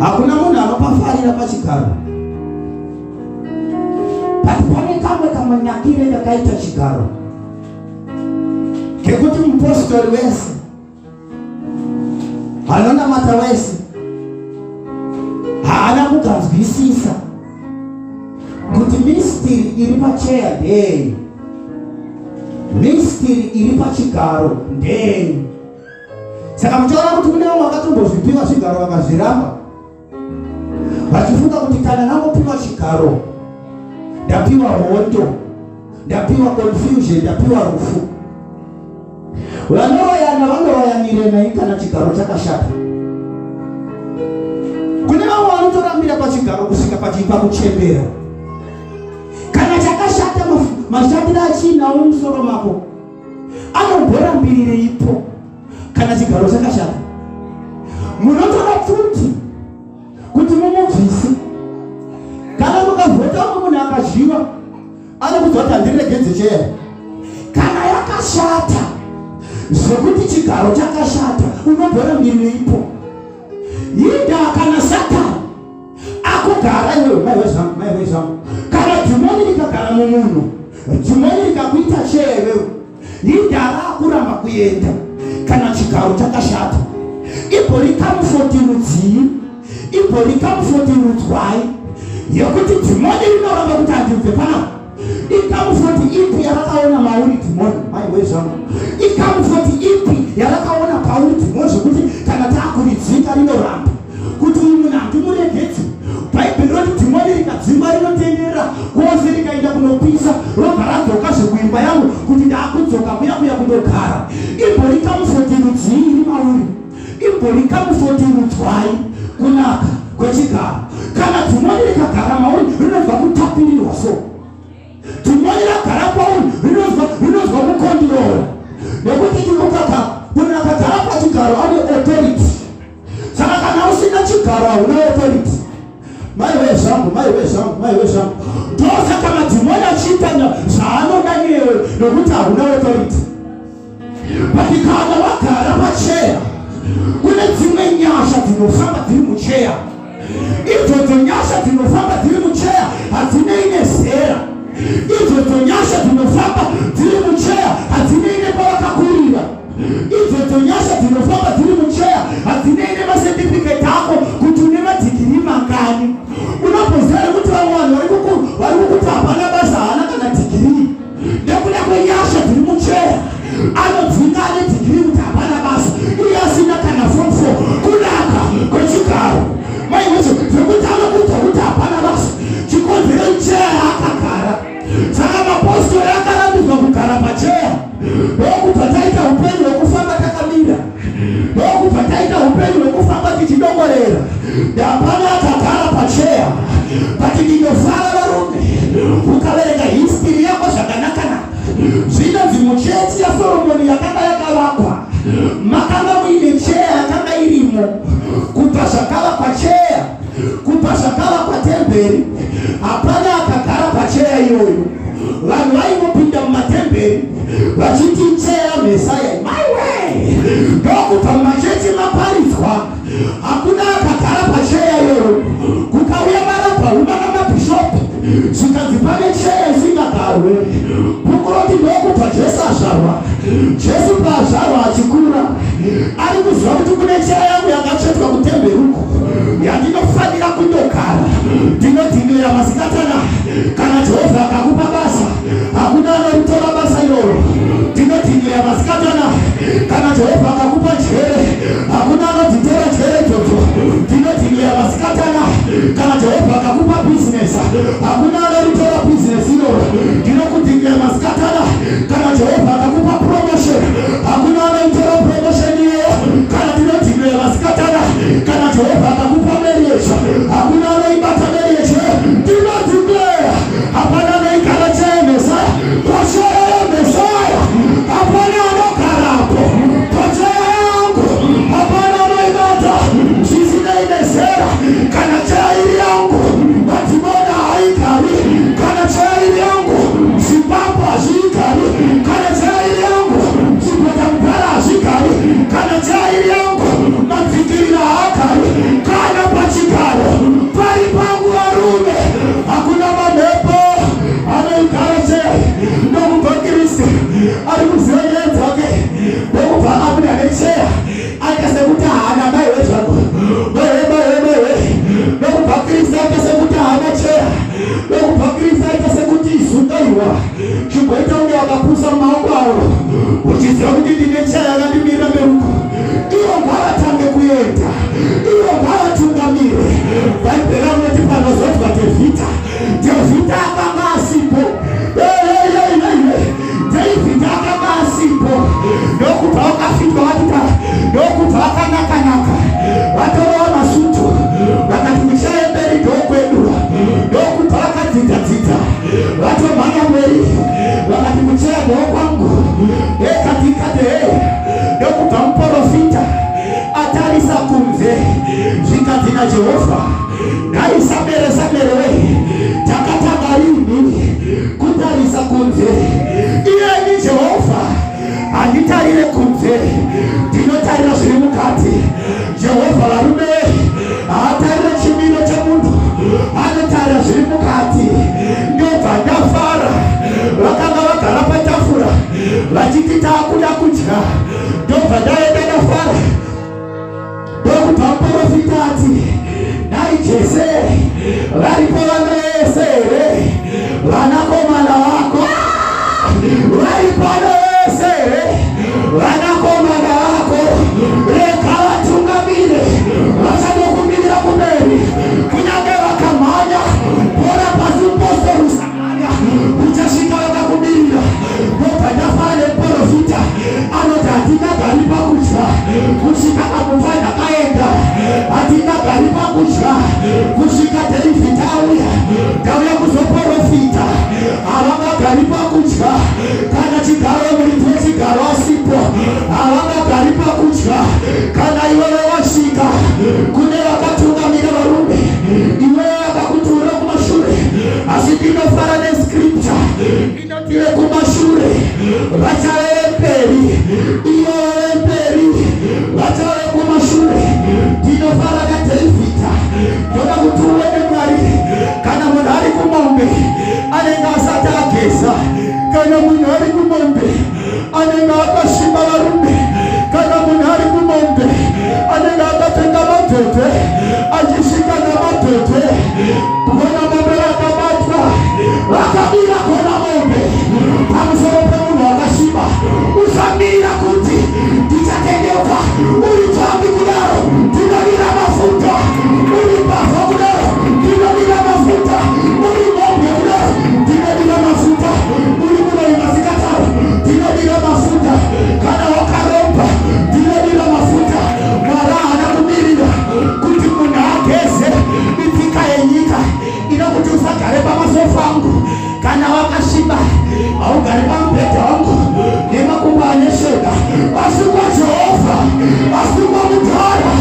Hakuna munhu anopafarira pachigaro, but pane kamwe kamanakire kakaita chigaro kekuti mupostori wese anonamata wese haana kuganzwisisa kuti mistiri iri pacheya ndei, mistiri iri pachigaro ndei. Saka muchaona kuti kune vamwe vakatombozvipiwa zvigaro vakazviramba, vachifunga kuti kana ndangopiwa chigaro ndapiwa hondo, ndapiwa confusion, ndapiwa rufu. Vanoroyana vanoroyanirena kana chigaro chakashata. Kune vamwe vanotorambira pachigaro kusvika pakuchembera. Kana chakashata mashatiro achiinawo musoro mako anomborambirireipo kana chigaro chakashata? Munotoda pfuti kuti mumubvise. Kana mukavhota umwe munhu akazviwa, anokudza kuti handiregedze cheya. Kana yakashata zvekuti chigaro chakashata, unomborambirireipo? Yinda kana Satani akugara iwewe, maiwe zvangu, maiwe zvangu. Kana dhimoni rikagara mumunhu, dhimoni rikakuita cheya iwewe, yindara akuramba kuenda kana chigaro chakashata. Ibori kamufoti rudzii? Ibori kamufoti rudzwai yekuti dhimoni rinoramba kuti handibve panapa? Ikamufoti ipi yarakaona mauri dhimoni? Maiwe zvangu, ikamufoti ipi yarakaona pauri dhimoni zvekuti kana takuridzinga rinoramba kuti uyu munhu handimuregedzi? Bhaibheri roti dhimoni rikadzingwa rinotenderera kwose, rikaenda kunopisa, robva radzoka zvekuimba yangu kuti ndaakudzoka kuya kuya kundogara. Imbori kamufoti rudzii iri mauri? Imbori kamufoti rudzwai kunaka kwechigaro? Kana dhimoni rikagara mauri rinobva kutapirirwa, so dhimoni ragara pauri rinonzwa kukondirora, nekuti ukaka munhu akagara pachigaro ane authority. Saka kana usina chigaro hauna authority. Maiwe zvangu, maiwe zvangu, maiwe zvangu. Ndosaka madhimoni achiita zvaanoda newe, nokuti hauna authority. But kana wagara pacheya, kune dzimwe nyasha dzinofamba dziri mucheya. Idzodzo nyasha dzinofamba dziri mucheya hadzinei nezera. Idzodzo nyasha dzinofamba dziri mucheya hadzinei nepawakakurira. Idzodzo nyasha dzinofamba dziri mucheya hadzinei nemasetifiketi ako kuti une madhigiri mangani. Unomboziva here kuti vamwe vanhu vari kukuti hapana basa, haana kana dhigiri? Nekuda kwenyasha dziri mucheya, anodzinga ane dhigiri kuti hapana basa, iye asina kana form four. Kunaka kwechigaro, maiwezo, zvekuti anokuudza kuti hapana basa, chikonzero cheya yaakagara. Saka mapostori akarambidzwa kugara pacheya, ndokubva taita upenyu hwekufamba takamira, ndokubva taita upenyu hwekufamba tichidongorera. Ndapana akagara pacheya. But ndinofara, varume, ukaverenga history yako zvakanaka-naka, zvinonzi muchechi yaSoromoni yakanga yakavakwa makanga muine cheya yakanga irimo kubva zvakavakwa cheya, kubva zvakavakwa temberi. Hapana akagara pacheya iyoyo. Vanhu vaingopinda mumatemberi vachiti cheya Mesaya, maiwe. Ndokubva mumachechi maparidzwa, hakuna akagara pacheya iyoyo. Kukauya marabhahuma namabhishopi, zvikanzi pane cheya isingagarwe. Bhuku roti ndokubva Jesu azvarwa. Jesu paazvarwa achikura, ari kuziva kuti kune cheya yangu yakatsvetwa kutemberi uko yandinofanira kundogara. Ndinodhindira masikatana, kana Jehovha akakupa basa, hakuna anoritora basa iroro. Ndinodhindira masikatana, kana Jehovha akakupa njere, hakuna anodzitora njere idzodzo. Ndinodhindira masikatana, kana Jehovha akakupa bhizinesi, hakuna anoritora bhizinesi iroro. Ndinokudhindira masikatana, kana Jehovha akakupa promotion, hakuna anoitora promotion iyoyo. Kana ndinodhindira masikatana, kana Jehovha akakupa marriage, hakuna anoibata marriage. Ndinodhindira, hapana anoigara cheya Mesaya. Pacheya yaMesaya hapana anogarapo. Pacheya yangu hapana anoibata, zvisinei nezera. Kana cheya iri yangu, madhimoni haaigari. Kana cheya iri yangu, zvikwambo hazviigari. Kana cheya iri yangu, zvipata mudhara hazvigari. Kana cheya iri yangu, madzikirira haagari kana pachigaro. naJehovha. Nhai samere samere we, takatanga rini kutarisa kunze? Iyeni Jehovha handitarire kunze, ndinotarira zviri mukati. Jehovha varume haatarire chimiro chemunhu, anotarira zviri mukati. Ndobva ndafara, vakanga vagara patafura vachiti taakuda kudya, ndobva ndaenda ndafara. Ndokubva muporofita ati, nhai Jese, varipo vana vese here? Vanakomana vako vari pano vese here? Vanakomana vako rega vatungamire, vachadokumirira kumberi, kunyange vakamhanya bhora pasi pose rusamhanya, uchasvika vakakumirira. Ndobva ndafara nemuporofita anoti hatingagari pakudya kusvika kamupfanha kaenda, hatingagari pakudya kusvika David auya, ndauya kuzoporofita. Havangagari pakudya kana chigaro muridzi wechigaro asipo, havangagari pakudya kana iwewe wasvika kune vakatungamira varume, iwewe vakakutura kumashure. Asi ndinofara nescripture inoti vekumashure vachave mberi, ivo vemberi vachave kumashure. Ndinofara naDhavhidha, ndoda kuti uone Mwari. Kana munhu ari kumombe anenge asati ageza, kana munhu ari kumombe anenge akasviba varume, kana munhu ari kumombe anenge akapfeka madhedhe, achisvika namadhedhe kona mombe vakabatwa vakamira kona mombe pamusoro pemunhu akasviba. Usamira kuti ndichatendeuka. Uri pfambi kudaro, ndinodira mafuta. Uri mbavha kudaro, ndinodira mafuta. Uri mombe kudaro, ndinodira mafuta. Uri muroyi masikataro, ndinodira mafuta. Kana wakaromba, ndinodira mafuta. Mwari haana kumirira kuti munhu ageze. Itsika yenyika inokuti usagare pamasofa angu kana wakasviba, haugari pamubhedha wangu nemakumbo ane shega. Asi kwaJehovha, asi kwamudhara,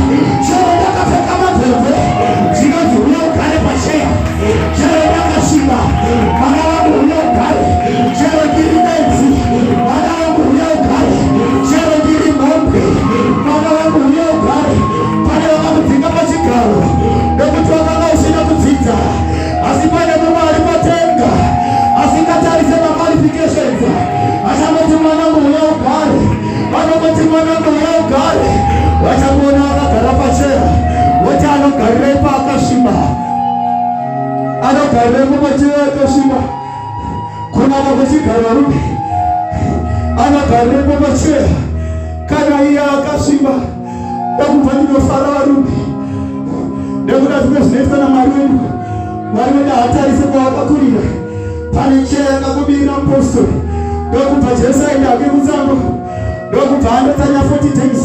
chero ndakapfeka mabvebve, zvinonzi uya ugare pacheya. Chero ndakasviba, mwana wangu uya ugare. Chero ndiri benzi, mwana wangu uya ugare. Chero ndiri mhombwe, mwana wangu uya ugare. Pane vakamudzinga pachigaro nekuti wakanga usina kudzidza, asi pane mumwe ari patenga asingatarise maqualifications, achangoti mwanangu uya ugare. Vanongoti mwanangu uya ugare, vachamuona akagara pacheya, voti anogarirei paakasviba, anogarirei mumacheya akasviba? Kunaka kwechigaro varume, anogarirei pamacheya kana iye akasviba? Ndakubva ndinofara varume nekuda zvimwe zvinoitwa naMwari wedu. Mwari wedu haatarise kwawakakurira. Pane cheya yakakumirira mupostori. Ndokubva Jesu aenda hake kutsango, ndokubva andotsanya 40 days,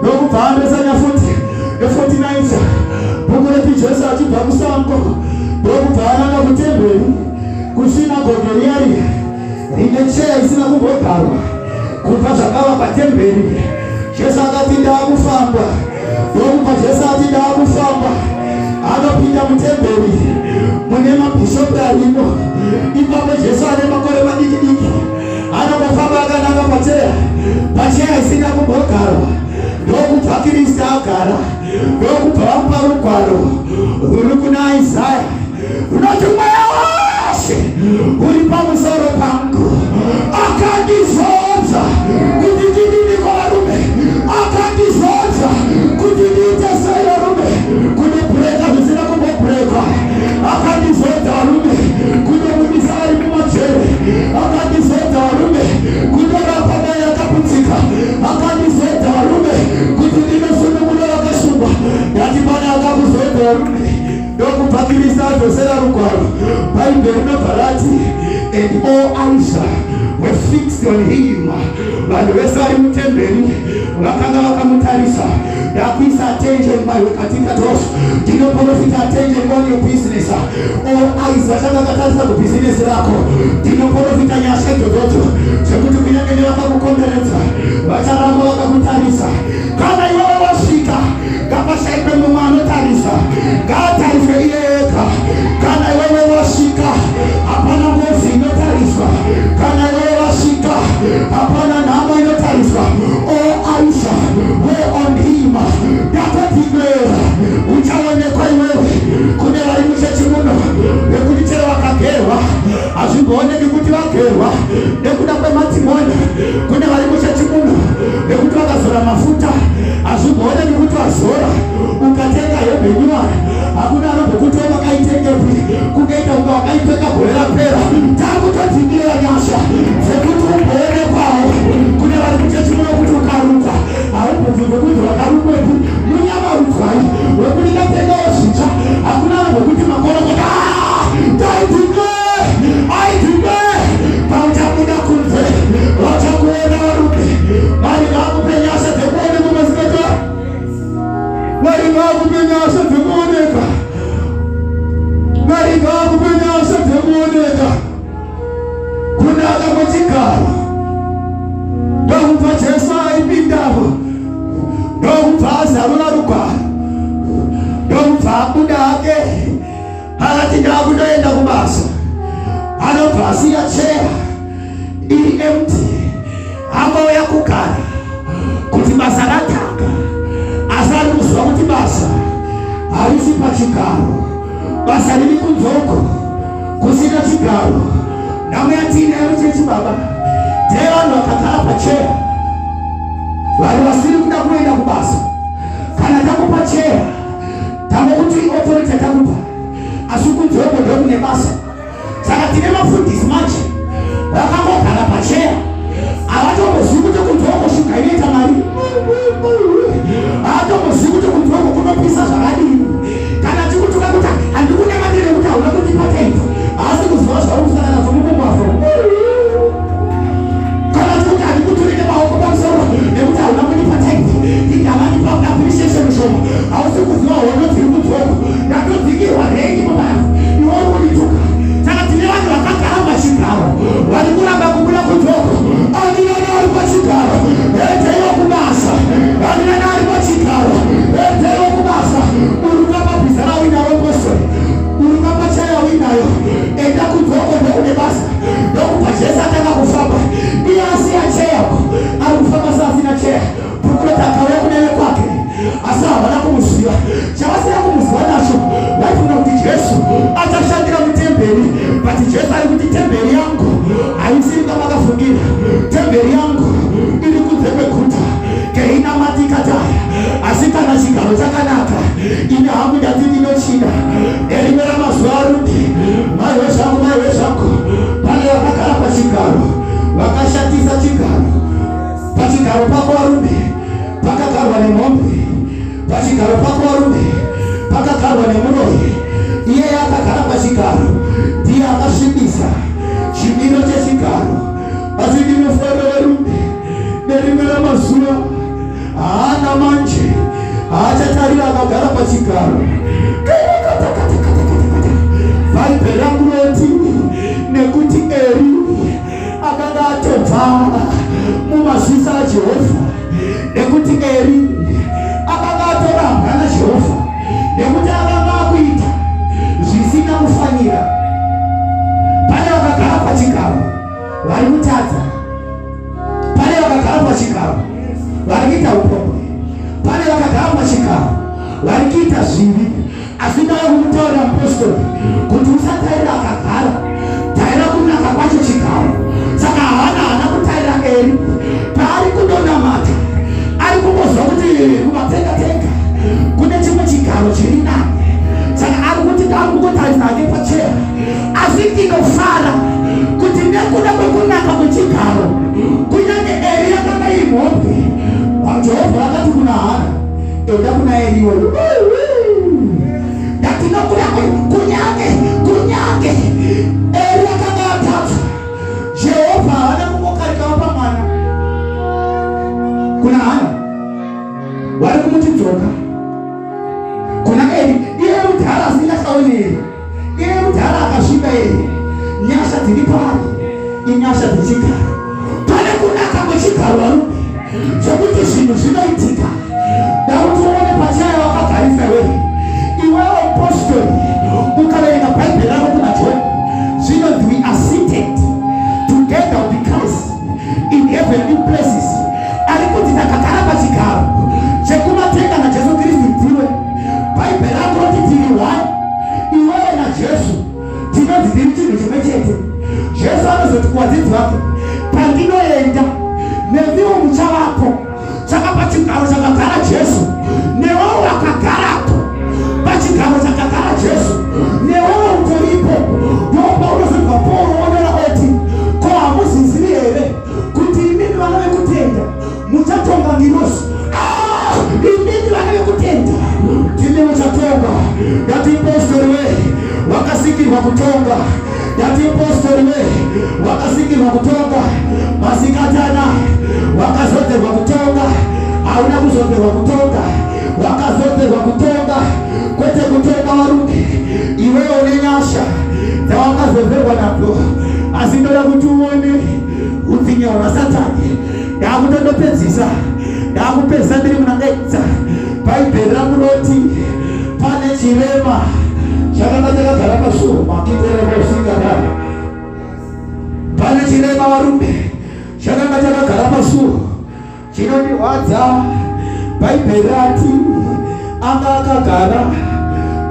ndokubva andotsanya 40 ne40 nights. Bhuku reti Jesu achibva kusango, ndokubva ananga kutemberi, kusinagoge riya riya rine cheya isina kumbogarwa kubva zvakava patemberi. Jesu akati ndaakufamba. Ndokubva Jesu ati ndaakufamba, anopinda mutemberi mune mabhishopi arimo ipapo. Jesu ane makore madiki diki anongofamba akananga pacheya, pacheya isina kumbogarwa. Ndokubva Kristu agara, ndokubva vamupa rugwaro ruri kuna Isaya runoti, Mweya waShe uri pamusoro pangu, akandizodza kuti ndidiniko varume, akandizodza kuti ndiite sei varume, kunobhureka zvisina kumbobhurekwa, akandizodza varume kunobudisa vari mumajere, akandizodza varume kunorapa mai yakaputsika, akandizodza varume kuti ndinosunungura vakasungwa. Ndati pane akakuzodza varume. Ndokubva Kristu adzosera rugwaro, Bhaibheri rinobva rati, and all eyes were fixed on him. Vanhu vese vari mutemberi vakanga vakamutarisa. Ndakuisa attention maiwe katika tos, ndinoprofita attention on your business. All eyes vachanga vakatarisa kubhizinesi rako. Ndinoprofita nyasha idzodzo zvekuti kunyange nevakakukomberedza vacharamba vakakutarisa. Kana iwewe wasvika, ngapashaikwe mumwe anotarisa. nyuwani, hakuna anombokuti wakaitengepi, kungaita kunga wakaipfeka gore rapera. Takutodzimira nyasha dzekuti umboonekwawo kune vari kuchechi muno, kuti ukarukwa haumbobvunze kuti wakarukwepi, munyama rudzwai wekuti ndatengawo zvitsva, hakuna anombokuti makorokota. Taidhime aidhime, pauchabuda kunze vachakuona varume. Mwari ngaakupe nyasha dzekuonekwa, masikata. Mwari ngaakupe nyasha dzekuoneka. Mwari ngaakupe nyasha dzekuoneka. Kunaka kwechigaro, ndokubva Jesu aipindapo, ndokubva azarura rugwaro, ndokubva abuda hake, akati, "Ndakundoenda kubasa." Anobva asiya chair iri empty, angouya kugara kuti basa ratanga, asi ari kuziva kuti basa harisi pachigaro, basa riri kunzoko kusina chigaro. Nhamo yatiinayo chechi, baba, ndeyevanhu vakagara pacheya, vanhu vasiri kuda kuenda kubasa. Kana takupa cheya, tangokuti authority yatakupa, asi kunzoko ndokune basa. Saka tine mafundisi manje vakangogara pacheya, havatombozivi kuti kunzoko shuga inoita mari, havatombozivi kuti kunzoko kunopisa zvakadini. Kana tikutuka kuti handikunamatire nekuti hauna kundipa tithe, haasi kuziva zvauri kusangana nazvo mukumbafo. Kana tikuti handikuturike maoko pamusoro nekuti hauna kundipa tithe, ndingavandipa appreciation shoma, hausi kuziva hondo dziri kunzoko. Ndatodzikirwa rengi mubasa, iwe uri kundituka. Saka tine vanhu vakagara pachigaro vari kuramba kubuda kunzoko. Andinani ari pachigaro, endeiwo kubasa. Andinani ari pachigaro, endeiwo kubasa. Uruka pabhiza rauinaro, postori, uruka pachair yauinayo, enda kunzoko, ndokune basa. Ndokubva Jesu atanga kufamba, iye asiya chair, ari kufamba seasina chair. Pukuroti akauya kune vekwake, asi havana kumuziva. Chavasina kumuziva nacho, vaifunga kuti Jesu achashandira mutemberi, but Jesu ari kuti, "Temberi yangu haisiri kwamakafungira, temberi yangu iri kunze kweguta keinamatikataya." Asi kana chigaro chakanaka, ini hangu ndati ndinochida. Nerimwe ramazuva arundi, maiwe zvangu, maiwe zvangu, pane vakagara pachigaro vakashatisa chigaro. Pachigaro pako, varume, pakagarwa nemombe. Pachigaro pako, varume, pakagarwa nemuroyi. Iyeye akagara pachigaro ndiye akasvibisa chimiro chechigaro. Asi ndinofara, varume, nerimwe ramazuva haana manje haachatarira akagara pachigaro. Bhaibheri rangu roti, nekuti Eri akanga atobva mumaziso aJehovha, nekuti Eri akanga atorambwa naJehovha, nekuti akanga akuita zvisina kufanira. Pane vakagara pachigaro vari kutadza, pane vakagara pachigaro vari kuita upombwe, pane vakagara pachigaro vari kuita zvivi. Asi ndava kumutaurira mupostori kuti usatarira akagara, tarira kunaka kwacho chigaro. Saka haana hana kutarira Eri paari kundonamata, ari kungozwa kuti kumatenga tenga kune chimwe chigaro chiri nani. Saka ari kuti ari kungotarisa hake pacheya, asi ndinofara kuti nekuda kwekunaka kwechigaro, kunyange Eri yakanga iri mhombwe, Jehovha akati kuna Hana, "Enda kuna Eri iwoyo." Ndatinokuda kunyange Eri akanga atadza, Jehovha havana kungokarika vapa mwana kuna Hana. Vari kumuti, "Dzoka kuna Eri." Iye mudhara asingachaoni Eri, iye mudhara akasviba Eri, nyasha dziri paari inyasha dzechigaro. Pane kunaka kwechigaro, varume, zvekuti zvinhu zvinoitika. Dauti uone pachair wakagarisa wewe, iwewe postori. Ukaverenga Bhaibheri rako kuna John, zvinonzi we are seated together with Christ in heavenly places. Ari kuti takagara pachigaro chekumatenga naJesu Kristu. Ndiwe Bhaibheri rako roti tiri one, iwewe naJesu tinonzi tiri chinhu chimwe chete. Jesu anozoti kuvadzidzi vake, "Pandinoenda, nemiwo muchavapo." Saka pachigaro chakagara Jesu, newewo wakagarapo. Ndati postori we, wakasikirwa kutonga. Ndati postori we, wakasikirwa kutonga. Masikatana wakazodzerwa kutonga, hauna kuzodzerwa kutonga, wakazodzerwa kutonga, kwete kutonga varume. Iwewe une nyasha dzawakazodzerwa nadzo, asi ndoda kuti uone utsinye hwaSatani. Ndakutondopedzisa, ndakupedzisa ndiri muna Acts. Bhaibheri rangu roti pane chirema chakanga chakagara pasuo makiterevosingagara. Pane chirema varume chakanga chakagara pasuo chinondirwadza. Bhaibheri rati anga akagara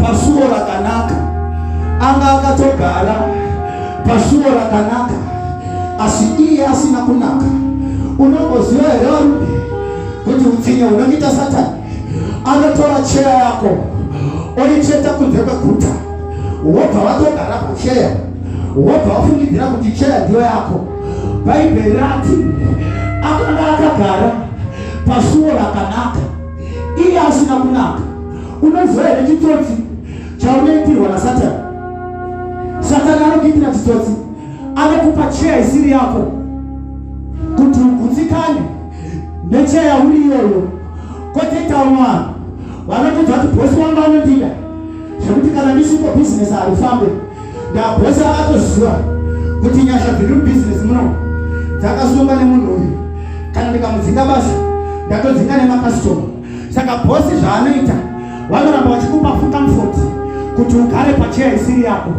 pasuo rakanaka, anga akatogara pasuo rakanaka, asi iye asina kunaka. Unomboziva here varume kuti utsinye hunoita Satani? Anotora cheya yako oicheta kunze kweguta, wobva watogara pacheya, wobva wafungidzira kuti cheya ndiyo yako. Bhaibheri rati akanga akagara pasuo rakanaka, iye asina kunaka. Unoziva here chitsotsi chaunoitirwa naSatani? Satani anokuitira chitsotsi, anokupa cheya isiri yako kuti ugutsikane necheya uri iyoyo. Kwete taura vanhu vanotodza kuti bhosi wangu anondida zvekuti kana ndisipo bhizinesi harifambe. Ndabhosi akatoziva kuti nyasha dziri mubhizinesi muno dzakasungwa nemunhu uyu, kana ndikamudzinga basa ndatodzinga nemakasitoma. Saka bhosi zvaanoita, vanoramba vachikupa comfort kuti ugare pacheya isiri yako.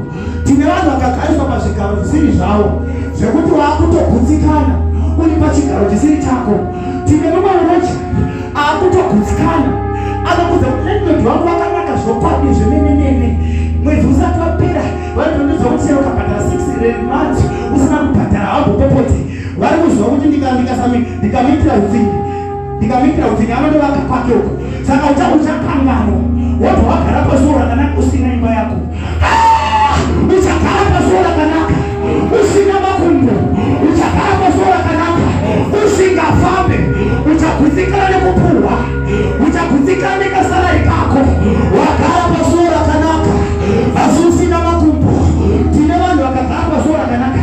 Tine vanhu vakagariswa pazvigaro zvisiri zvavo zvekuti waakutogutsikana uri pachigaro chisiri chako. Tine mumwe unochi akutogutsikana, anokudza kuti landlord vangu vakanaka zvokwadi zvemenemene, mwedzi usati wapera vanotondudza kuti chero ukabhadhara 6 months usina kubhadhara hambopopoti. Vari kuziva kuti ndikamuitira utsinye, ndikamuitira utsinye anotovaka kwake uko. Saka uchakanganwa, wobva wagara pasuo rakanaka usina imba yako. Uchagara pasuo rakanaka usina makumbo, uchagara pasuo rakanaka usingafambe, uchagutsikana nekupuhwa, uchagutsikana nekasalari kako, wagara pasuo rakanaka asi usina makumbo. Tine vanhu vakagara pasuo rakanaka,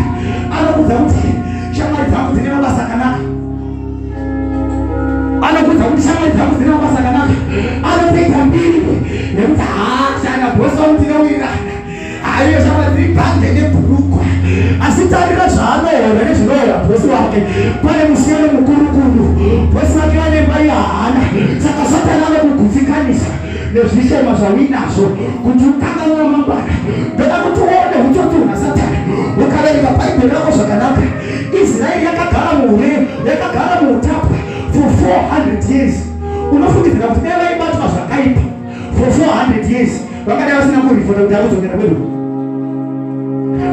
anokudza kuti shamwari dzangu dzine mabasa akanaka, anokudza kuti shamwari dzangu dzine mabasa akanaka, anotoita mbiri nekuti haachana bhosi vangu tinowirana, haiyo shamwari dziri bhande nebhurugwa, asi tarira zvaanohora nezvinohora bhosi wake, pane musiyano mukurukuru. Bhosi wake vane mari, haana. Saka Satani anokugutsikanisa nezvishoma zvauinazvo kuti ukanganwe mangwana. Ndoda kuti uone utsotsi hwaSatani. Ukaverenga Bhaibheri rako zvakanaka, Israeri yakagara muhure, yakagara muutapwa for 400 years. Unofungidzira kuti dai vaibatwa zvakaipa for 400 years, vakadai vasina kurifota kuti akudzokera kwedu?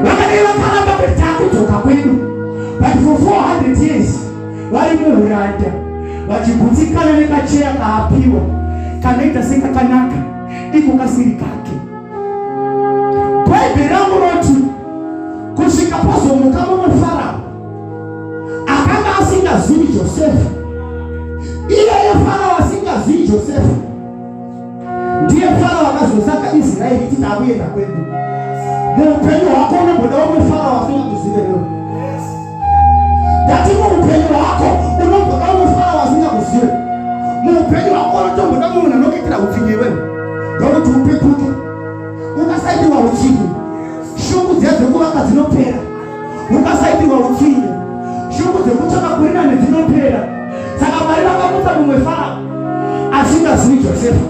Vakadai vakaramba kuti taakudzoka kwedu. But for 400 years vari muuranda, vachigutsikana nekacheya kaapiwa kanoita sekakanaka, iko kasiri kake. Bhaibheri rangu roti kusvika pazomuka mumwe Farao akanga asingazivi Josefa. Iyeye Farao asingazivi Josefa ndiye Farao akazosaka Israeri iti takuenda kwedu. Muupenyu hwako unomboda umwe Farao asingakuzive iwe? Ndati muupenyu hwako unomboda umwe Farao asingakuzive? Muupenyu hwako unotomboda munhu anokuitira utsinye iwewe, ndokuti upepuke. Ukasaitirwa utsinye, shungu dziya dzekuvaka dzinopera. Ukasaitirwa utsinye, shungu dzekutsvaka kurinane dzinopera. Saka Mwari vakamutsa mumwe Farao asingazivi Josefa.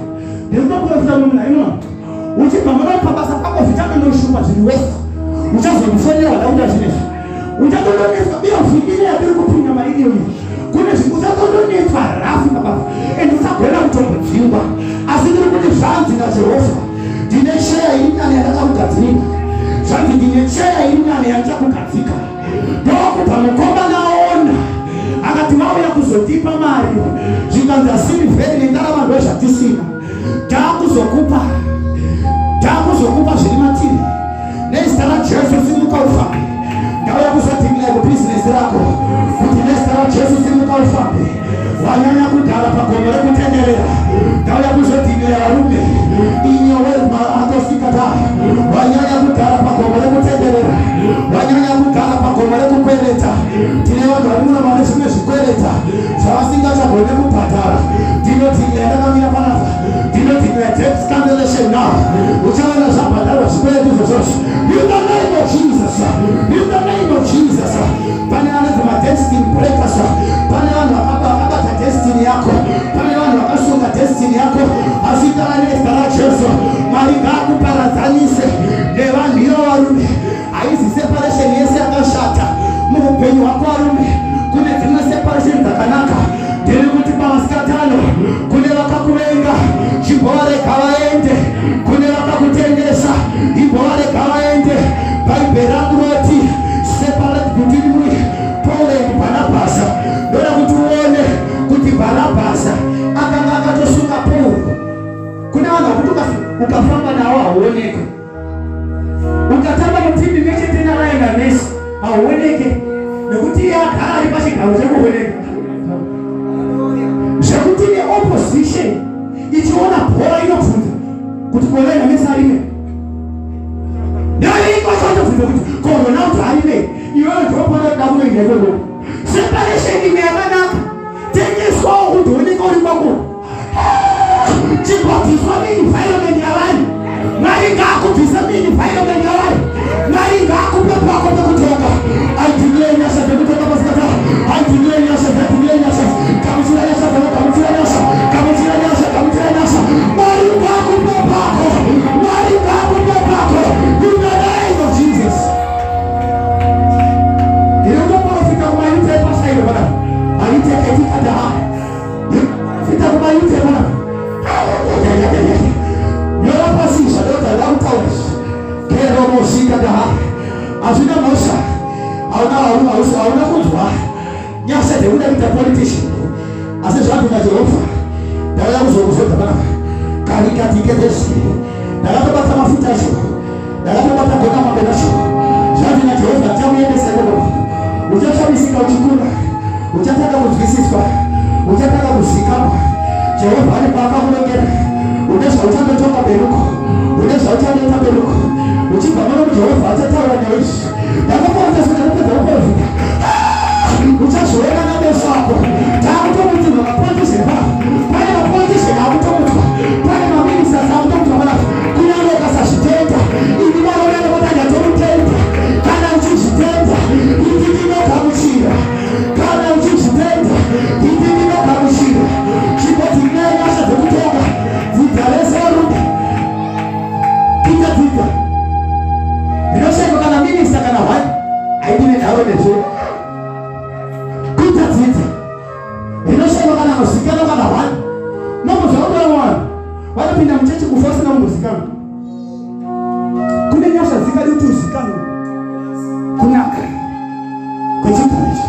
Ndinotoprofita mumwe munhu ainona uchibva muno pabasa pako, zvichatonoshupa zviri wese, uchazondifonera wada kuita zvinezvi, uchatondonetswa biyo vhikini yatiri kupinda mairi iyoyi, kune zvinhu uchatondonetswa rafu pabasa and uchagona kutombodzingwa. Asi ndiri kuti zvanzi naJehovha, ndine cheya iri nani yandakakugadzirira. Zvanzi ndine cheya iri nani yandichakugadzika. Ndokubva mukomana aona, akati vauya kuzondipa mari, zvikanzi asirivheri nendarama ndo zvatisina, takuzokupa zviri matiri. Nezita raJesu simuka ufambe. Ndauya kuzodeclare kubhizinesi rako kuti nezita raJesu simuka ufambe. Wanyanya kugara pagomo rekutenderera, ndauya kuzodeclare varume, in your wealth. separation now. Uchaona zvabhadharwa zvikwereti izvozvozvo. In the name of Jesus. In the name of Jesus. Pane vanonzi madestiny breakers. Pane vanhu vakabata destiny yako. Pane vanhu vakasunga destiny yako. Asi tava nezita raJesu. Mwari ngaakuparadzanise nevanhu ivo varume. Haizi separation yese yakashata muupenyu hwako varume. Kune dzimwe separation dzakanaka. Ndiri kuti pavasikatano kune vakakuvenga chimbovarega vaende, kune vakakutengesa imbovarega vaende. Bhaibheri rangu roti separate between me Paul and Barnabas. Ndoda kuti uone kuti Barnabas akanga akatosunga Paul. Kune vanhu vakuti ukafamba navo hauoneke, ukatamba muteam imwe chete naLionel Messi hauoneke, nekuti iye agara ari pachigaro chekuoneka, zvekuti neopposition ichiona bhora inobvunza kuti ko Lionel Messi arime neaikosatobvunza kuti ko Ronaldo arime. Iwewe ndopona kuda kunoenda ikoko. Separation imwe yakanaka, tengeswawo kuti uoneke uri kwako. Chibvabviswa muenvironment yavanhu. Mwari ngaakubvisa muenvironment yavanhu. Mwari ngaakupe pako pekutonga. I declare nyasha dzekutonga masikati. I declare nyasha, I declare nyasha. Gamuchira nyasha dzako, gamuchira nyasha, gamuchira nyasha, gamuchira nyasha. Mwari ngaakupe pako. Mwari ngaakupe pako. In the name of Jesus. Ndinotoprofita kumayouth epasairo panapa. Aiteketikadaha. Ndinoprofita kumayouth epanapa. Nyora pasi zvadota ndakutaura. Keromosika daha. Hazvina mhosva. Hauna hauna hauna kunzwa nyasha dzekuda kuita politician. Asi zvabva Jehovha. Ndauya kuzokuzodza panapa. Karikatiketesi. Ndakatobata mafuta acho. Ndakatobata gona mambe nacho. Zvanzi naJehovha ndichakuendesa ikoko. Uchashamisika uchikura. Uchatanga kunzwisiswa. Uchatanga kuzikanwa. Jehovha ari paakakurongera. Une zvauchandotonga beruko. Une zvauchandoita beruko. Uchibva muno Jehovha achataura newe izvi. Ndakaprofita ndakapedza kuprofita. Uchazviona nameso ako. Takutomutirwa mapolitician panapa. Pane mapolitician akutomutswa. Pane maministers akutomutswa panapa. Kunyange ukasazvitenda, ini varume vanoti ndatomutenda. Kana uchizvitenda, iti ndinogamuchira. Kana uchizvitenda, iti ndinogamuchira. Chimboti nyasha dzekutonga dzidza rese varume. Kuita dzidza. Ndinoshaikwa kana minister kana one. Haidi nenharo nezvo. Kuita dzidza. Ndinoshaikwa kana anozikanwa kana one. Mambo zvakatora vanhu vanopinda muchechi kufa usina kumbozikanwa. Kune nyasha dzingadi kuti uzikanwe kunaka kwechigaro ichi.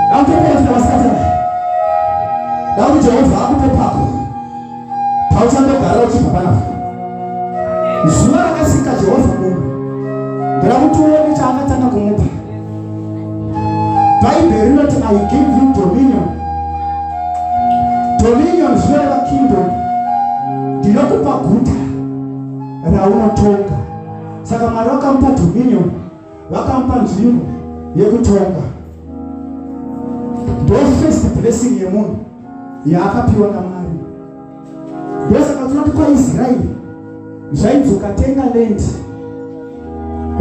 Ndakutoprofita vasikatana. Ndakuti Jehovha akupe pako pauchandogara uchibva panapa. Zuva rakasika Jehovha munhu, ndoda kuti uone chaakatanga kumupa. Bhaibheri rinoti I give you dominion. Dominion zvinoreva kingdom. Ndinokupa guta raunotonga. Saka Mwari vakamupa dominion, vakamupa nzvimbo yekutonga. Ndo first blessing yemunhu yaakapiwa naMwari. Ndosaka tinoti kwaIsraeri zvainzi ukatenga land,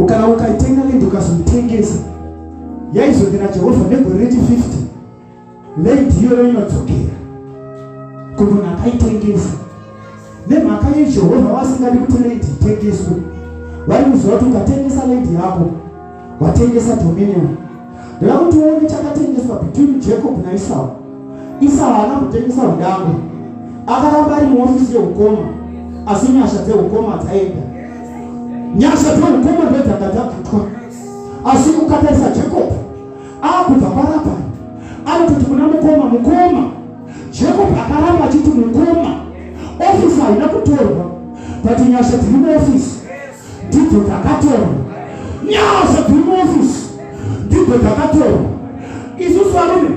kana ukaitenga land ukazoitengesa, yaizonzi naJehovha negore rechi 50 land iyoyo inodzokera kumunhu akaitengesa. Nemhaka yeJehovha vasingadi kuti land itengeswe, vari kuziva kuti ukatengesa land yako watengesa dominion. Ndoda kuti uone chakatengeswa between Jacob naEsau. Esau haana kutengesa udangwe, akaramba ari muofisi yeukoma, asi nyasha dzeukoma dzaenda. Nyasha dzeukoma ndodzanga dzabvutwa. Asi ukatarisa Jacob akubva kwaRabhani, anototi kuna mukoma, mukoma. Jacob akaramba achiti mukoma. Ofisi haina kutorwa, but nyasha dziri muofisi ndidzo dzakatorwa. Nyasha dziri muofisi ndidzo dzakatorwa. Isusu varume,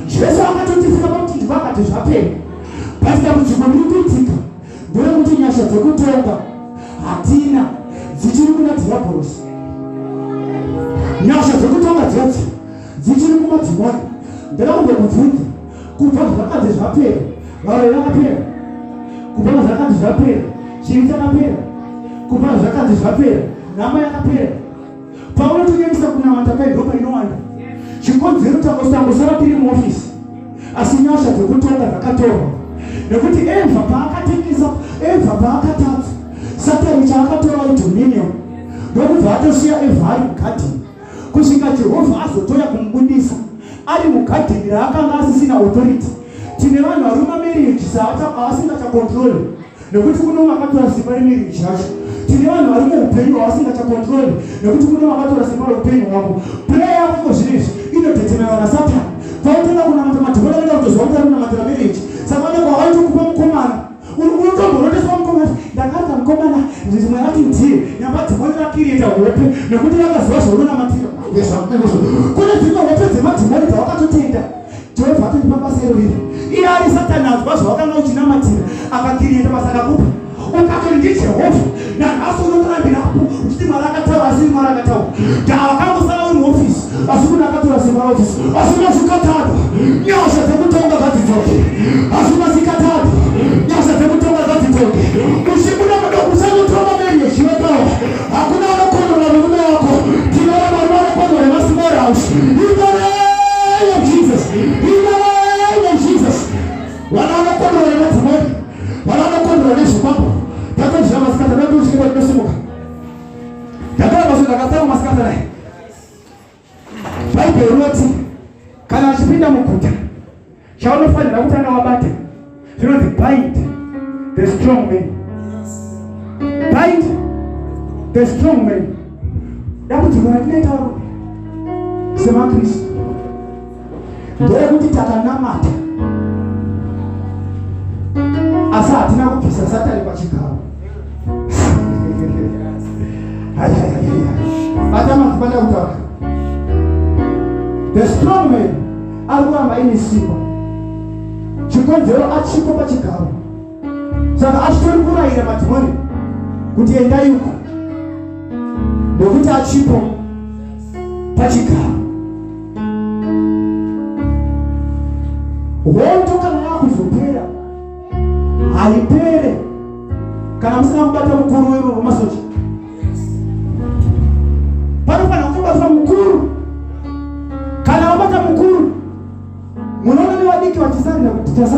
Jesu akatotisika pamuchinjikwa akati zvapera, but dambudziko riri kuitika nderekuti nyasha dzekutonga hatina, dzichiri kuna dhiabhorosi. Nyasha dzekutonga dzedzi dzichiri kumadhimoni. Ndada kumbokubvunza, kubva zvakanzi zvapera, varoyi vakapera? Kubva zvakanzi zvapera, Chivi chakapera, kupa zvakanzi zvapera, nhamo yakapera. Paunotonyanyisa kunamata pai ndo painowanda. Chikonzero tangosara tiri muofisi, asi nyasha dzekutonga dzakatorwa nekuti Evha paakatengesa, Evha paakatadza, Satani chaakatora idominion ndokubva atosiya Evha ari mugadheni kusvika Jehovha azotoya kumubudisa ari mugadheni raakanga asisina authority. Tine vanhu vari mumamarriages avasingachacontroli nekuti kuno vakatora simba remarriage yacho. Tine vanhu vari muupenyu hwavasingachacontroli nekuti kuno vakatora simba reupenyu hwako. Prayer yako iko zvino izvi inotetemerwa nasatani. Paunotoda kunamata madhimoni anoda kutoziva kuti ari kunamatira marriage, saka vanenge vavaitokupa mukomana unotomboroteswa mukomana ndakarota mukomana zvimwe rati ndiye nyamba dhimoni rakiriita hope nekuti rakaziva zvaunonamatira. Kune dzimwe hope dzemadhimoni dzawakatotenda Jehovha atondipa basa iro riri iye ari satani anzwa zvawakanga uchinamatira akakiriita basa akakupa ukatori ndiJehovha nanhasi unotorambirapo uchiti Mwari akataura asi Mwari akataura ndawakangosara uri muofisi asi kuna akatora simba raofisi asi masikatatu nyasha dzekutonga ngadzidzoke asi masikatatu nyasha dzekutonga ngadzidzoke uchibuda mudoko usanotonga marriage wekawa hakuna anokonora murume wako tinoona varume vanokonora nemasmall house in the name of Jesus in the name of Jesus vana vanokonora nemadzimai vana vanokonora nezvikwambo tatozvira masikata ndotusvika tinosimuka ndatora maso ndakatama masikata naye Bhaibheri rinoti kana uchipinda muguta chaunofanira kutanga wabata zvinonzi bind the strong man. Bind the strong man. Dambudziko ratinoita varume semaKristu nderekuti takanamata asi hatina kubvisa Satani pachigaro. Bata mazibanda kutaura. The strong man ari kuramba aine simba. Chikonzero achipo pachigaro. Saka achitori kurayira madhimoni kuti endai uko. Nekuti achipo pachigaro. Hondo kana yakuzopera haipere kana musina kubata mukuru wemasoja. Panofanira kutobatwa mukuru. Kana wabata mukuru, munoona nevadiki vachisarira kuti tasa.